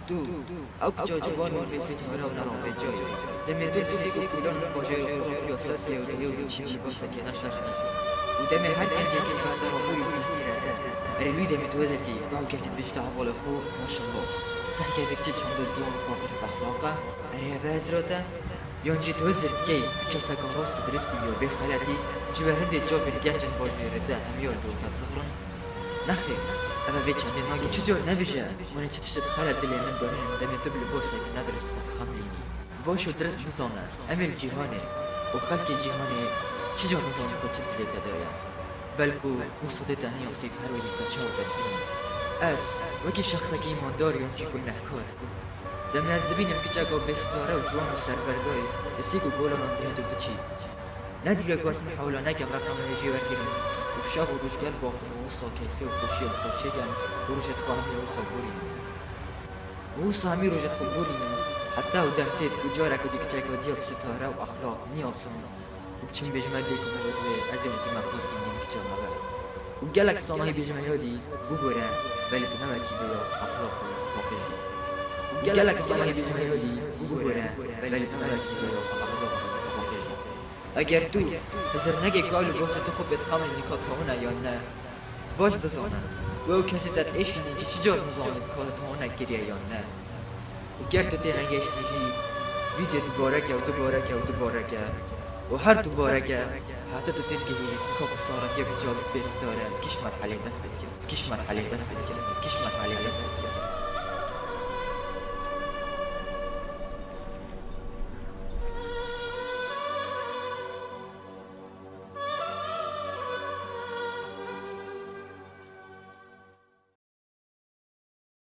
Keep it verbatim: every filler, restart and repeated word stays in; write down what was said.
Tu, ew kiça ciwan û bêsitara û nerabêca ye. Demê tu li sîk û kûlan û bajêrê xwe re piya sed ye û dihê û diçî û libasekê neşerh e. Û demê her gencekî li ber te rabûyî û sehsîret e. Erê wî demê tu hizir dikî, gava kevtî dibêjî te hevalê xwe, maşallah. Sehkevê dikî çanda ciwan û paqij û exlaq e. Erê ev e hizira te? Yan jî tu hizir dikey, tu keseka rast û dirist î ya bê xeletî, ji ber hindê çavên gencên bajêrê te hemiya li dor te dizivirin? Nexêr, ev e vê çendê nagê. Çi car nebêje, hûn ê çi tişt xelet dilê min danînin demê tu bi libasekî nedirist xwe dixemlînî. Baş û dirist bizane, em ê li cîhanê û xelkê cîhanê çi car nizanin ku çi dilê te de ye. Belku wisa dê te neyasît her wê dîka çawa te dibînît. Ez, wekî şexsekî îmandar yan jî gunehkar, demê ez dibînim kiçeka bêsitare û ciwan û serberza ye, li sîk û kolanan dihêt û diçî. Ne dîre ku ez mihewla nekem reqema wê jê wergirim û bi şev û rojgel baxim û wisa keyfê û xweşiyê li xwe çêkem û rojê dixwahim ya wisa borînim. Û wisa hemî rojê dixwe borînim, heta ew dem têt ku careke dî kiçeka diya bi sitare û exlaq niyasim û biçim bêjime dê ku min got wê ez ê hotî me xwest û nîm kiça me be. Û gelek sanahî bêjime yadî, bibore, belê tu ne wekî vê ya exlaq û paqij î. Û gelek sanahî bêjime yadî, bibore, belê tu ne wekî vê ya exlaq û paqij î. Eger tu hizirnegê ku ew li borsa tu xwe pê dixemlînî ka tawin e yan ne, baş bizane ku ew kesê te diêşînî jî çi car nizanî ka te tawine kiriye yan ne. Û ger tu tê negihiştî jî, vîdyo dubareke û dubareke û dubareke û her dubareke heta tu tê digihî ka xisaretiya kiça bêsitare bi kîş merhelê dest pê dikir, bi kîş merhelê dest pê dikir, bi kîş merhelê dest pê dikir.